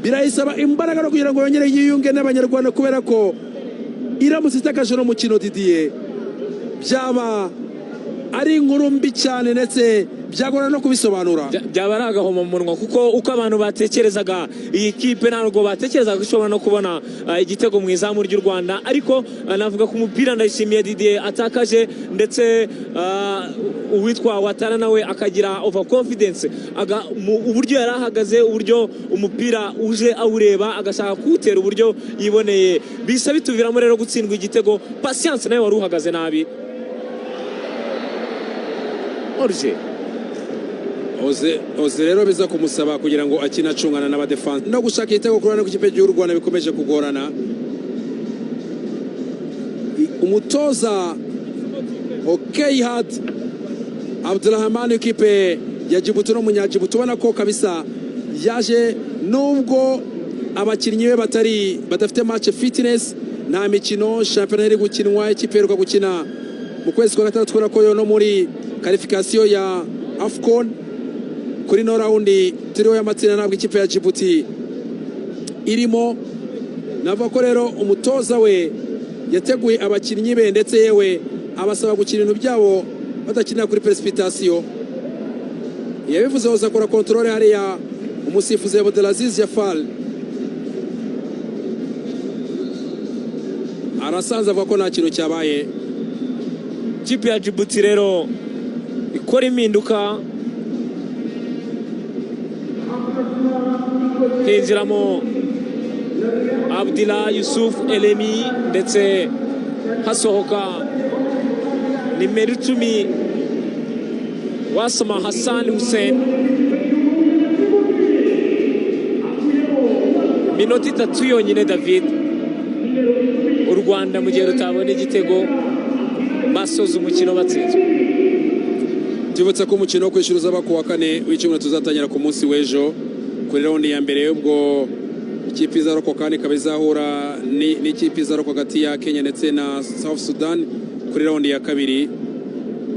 Birayisaba imbaraga no kugira ngo yongere yiyunge n'Abanyarwanda, kubera ko iramutse itakaje uno mukino, Didier, byaba ari inkuru mbi cyane, ndetse byagorana no kubisobanura. Byaba ari agahomamunwa, kuko uko abantu batekerezaga iyi kipe, ntabwo batekerezaga ko ishobora no kubona igitego mu izamu ry'u Rwanda. Ariko navuga ku mupira Ndayishimiye Didier atakaje, ndetse uwitwa Watara nawe akagira over confidence, uburyo yari ahagaze, uburyo umupira uje awureba agashaka kuwutera uburyo yiboneye, bisa bituviramo rero gutsindwa igitego. Patience nawe wari uhagaze nabi Orge. Oze rero biza kumusaba kugira ngo akine acungana n'abadefanse no gushaka igitego ku ruhande rw'ikipe cy'u Rwanda bikomeje kugorana. Umutoza Okeyhad Abdulrahman w'ikipe ya Djibouti n'Umunyajibuti, ubona ko kabisa yaje nubwo abakinnyi be batari badafite match fitness, nta mikino shampiyona iri gukinwa. Ikipe iheruka gukina mu kwezi kwa gatandatu, kubera ko yo no muri qualification ya AFCON kuri no round turiho y'amatsinda ntabwo ikipe ya Djibouti irimo. Navuga ko rero umutoza we yateguye abakinnyi be, ndetse yewe abasaba gukina ibintu byabo badakinira kuri précipitation. Yabivuze hose, akora contrôle hariya. Umusifuzi Abdelaziz Jafal arasanze avuga ko nta kintu cyabaye. Ikipe ya Djibouti rero ikora impinduka, hinjiramo Abdillah Yusuf Elemi, ndetse hasohoka nimero 10 Wasama Hassan Hussein. Minota 3 yonyine, David. U Rwanda mu gihe rutabona igitego basoza umukino batsinzwe. Tubibutsa ko umukino wo kwishyura uzaba ku wa kane w'icyumweru, tuzatangira ku munsi w'ejo kuri round ya mbere. Ubwo ikipe izarokoka kandi ikaba izahura n'ikipe izarokoka hagati ya Kenya ndetse na South Sudan kuri round ya kabiri.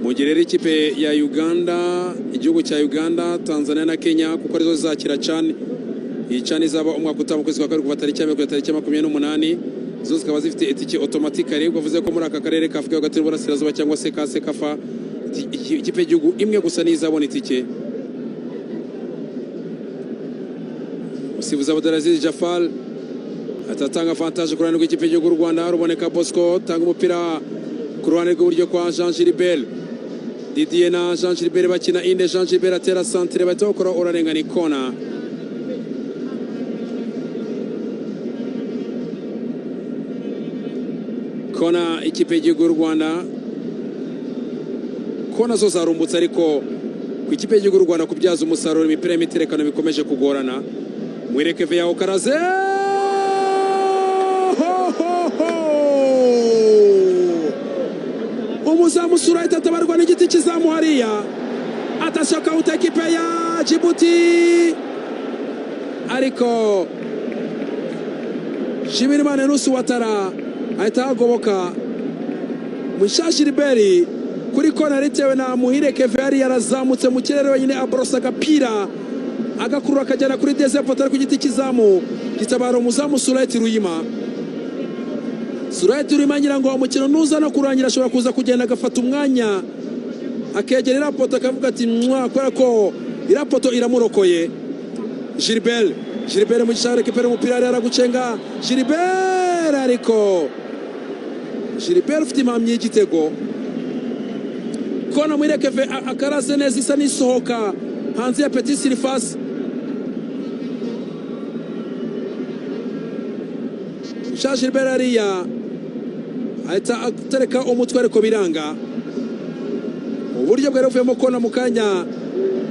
Mu gihe rero ikipe ya Uganda, igihugu cya Uganda, Tanzania na Kenya, kuko arizo zizakira CHAN, iyi CHAN izaba umwaka utaha mu kwezi kwa kabiri, kuva tariki ya 1 kugeza tariki ya 28, zo zikaba zifite itike automatically. Ubwo bivuze ko muri aka karere ka Afurika yo hagati n'Uburasirazuba, cyangwa se ka CECAFA, ikipe y'igihugu imwe gusa niyo izabona itike. Umusifuzi Abdelaziz Jafal atatanga avantage ku ruhande rw'ikipe y'igihugu y'u Rwanda. Ruboneka Bosco tanga umupira ku ruhande rw'iburyo kwa Jean Gilbert. Didier na Jean Gilbert bakina inde. Jean Gilbert atera centre, bahita bakora urarengana, ikona. Kona ikipe y'igihugu y'u Rwanda. Kona zo zarumbutse, ariko ku ikipe y'igihugu y'u Rwanda kubyaza umusaruro imipira y'imiterekano bikomeje kugorana. Mwireke yawo karaze. Ho, ho, ho! Umuzamu Sura ahita atabarwa n'igiti kizamu hariya. Atasiyo, kawuta ekipe ya Djibouti, ariko Nshimirimana Nusu Watara ahita ahagoboka. Mushashi Gilbert kuri kona ritewe na Muhire Keve, yari yarazamutse mu kirere wenyine, aborosa agapira, agakurura, akajyana kuri deuxième poteau ku giti kizamu, gitabara umuzamu Surayeti Ruyima. Surayeti Ruyima, ngira ngo umukino nuza no kurangira ashobora kuza kugenda agafata umwanya akegera iriya poteau, akavuga ati mwa, kubera ko iriya poteau iramurokoye. Gilbert, Gilbert Mugisha récupère umupira yari aragucenga Gilbert, ariko Gilbert ufite impamyi y'igitego. Kona Muhirekeve akarase neza, isa n'isohoka hanze ya petite surface. Jean Gilbert hariya ahita atereka umutwe, ariko biranga. Uburyo bwari buvuyemo kona mu kanya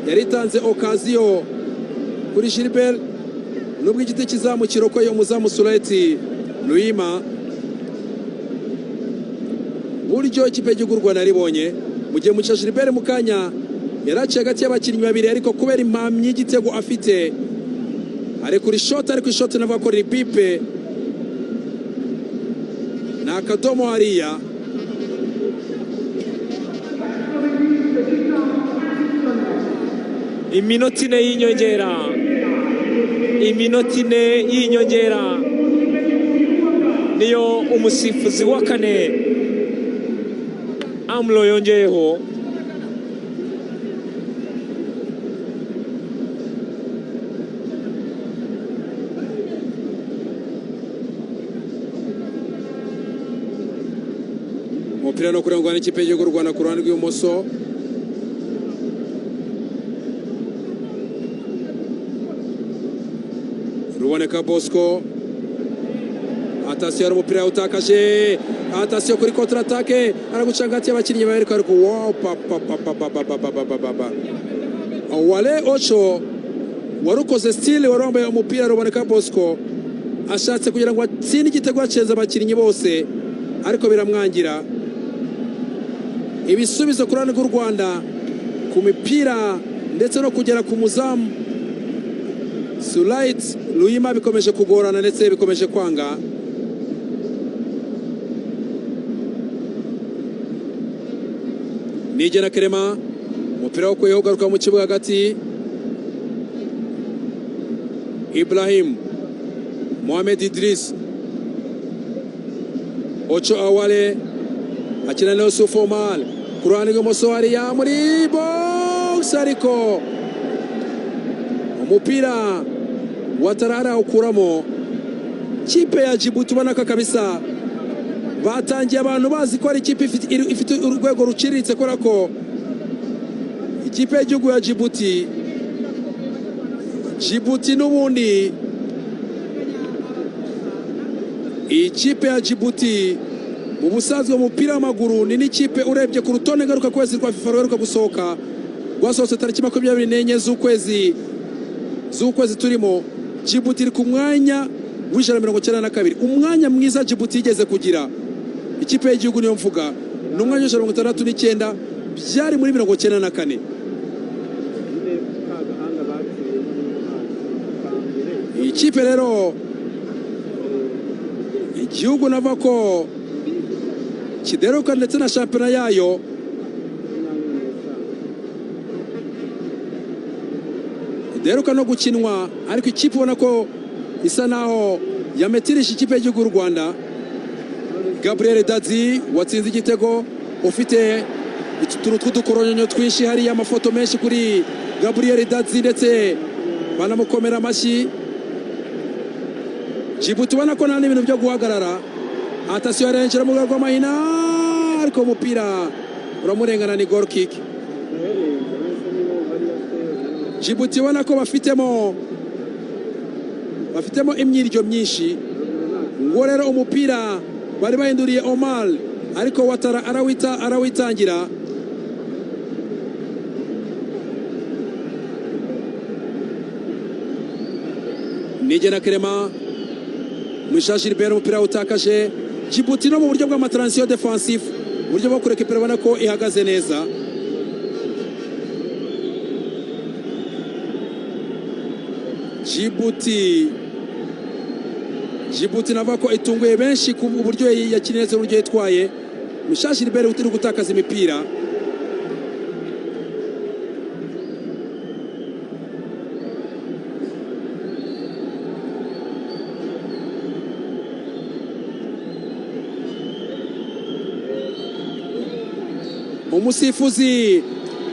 yaritanze occasion kuri Gilbert, nubwo igiti kizamu kirokoye umuzamu Surayeti Ruyima. Buryo ikipe y'igihugu y'u Rwanda yaribonye, mu gihe Mugisha Gilbert mu kanya yaraciye hagati y'abakinnyi babiri, ariko kubera impamyi y'igitego afite ari kuri shoti, ariko ishoti navuga ko ripipe ni akadomo hariya. Iminota 4 y'inyongera. Iminota 4 y'inyongera niyo umusifuzi wa kane Amlo yongeyeho. Umupira no kurengwa n'ikipe y'igihugu y'u Rwanda ku ruhande rw'ibumoso. Ruboneka Bosco, atasiyo hari umupira yawutakaje, atasiyo kuri kontra atake, araguca hagati y'abakinnyi babiri ariko wow, pa pa pa pa pa pa pa pa pa pa pa. Wale Ocho warukoze style, wari wambaye umupira Ruboneka Bosco ashatse kugira ngo atsinde igitego acenze abakinnyi bose, ariko biramwangira. Ibisubizo ku ruhande rw'u Rwanda ku mipira ndetse no kugera ku muzamu Sulait Luyima bikomeje kugorana ndetse bikomeje kwanga. Nigena Kerema, umupira wo kuyeho ugaruka mu kibuga hagati. Ibrahim Mohamed Idris, Ocho Awale akina na Yusuf Omar ku ruhande rw'ibumoso hariya muri box, ariko umupira Ouattara ukuramo. Kipe ya Djibouti ubona ko kabisa batangiye abantu bazi ko ari ikipe ifite urwego ruciriritse, kubera ko ikipe y'igihugu ya Djibouti n'ubundi ikipe ya Djibouti mu busanzwe umupira w'amaguru ni n'ikipe urebye ku rutonde ngaruka kwezi rwa FIFA ruheruka gusohoka, rwasohotse tariki 24 z'ukwezi turimo. Djibouti iri ku mwanya w'192, umwanya mwiza Djibouti yigeze kugira. Ikipe y'igihugu niyo mvuga, ni umwanya w'169, byari muri 94. Ikipe rero igihugu nava ko kideruka ndetse na shampiyona yayo ideruka no gukinwa, ariko ikipe ubona ko isa naho yametirisha ikipe y'igihugu y'u Rwanda. Gabriel Dadzi watsinze igitego, ufite utuntu tw'udukoronyonyo twinshi hariya, amafoto menshi kuri Gabriel Dadzi ndetse banamukomera amashyi. Djibouti ubona ko nta n'ibintu byo guhagarara. Atasiyo yarenjera mu rwego rw'amahina, ariko umupira uramurengana, ni goal kick. Djibouti ubona ko bafitemo imyiryo myinshi. Ngo rero umupira bari bahinduriye Omar, ariko Ouattara arawitangira. Nigena Kerema, Musha Gilbert umupira utakaje. Djibouti no mu buryo bw'amatransition defensive, uburyo bwo kurekipera ubona ko ihagaze neza. Djibouti navuga ko itunguye benshi ku buryo yakinnye neza, uburyo yitwaye. Musha Gilbert utari gutakaza imipira. Umusifuzi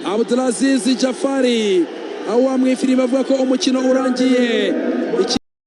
Abdulaziz Jafari aho wamwifirima avuga ko umukino urangiye.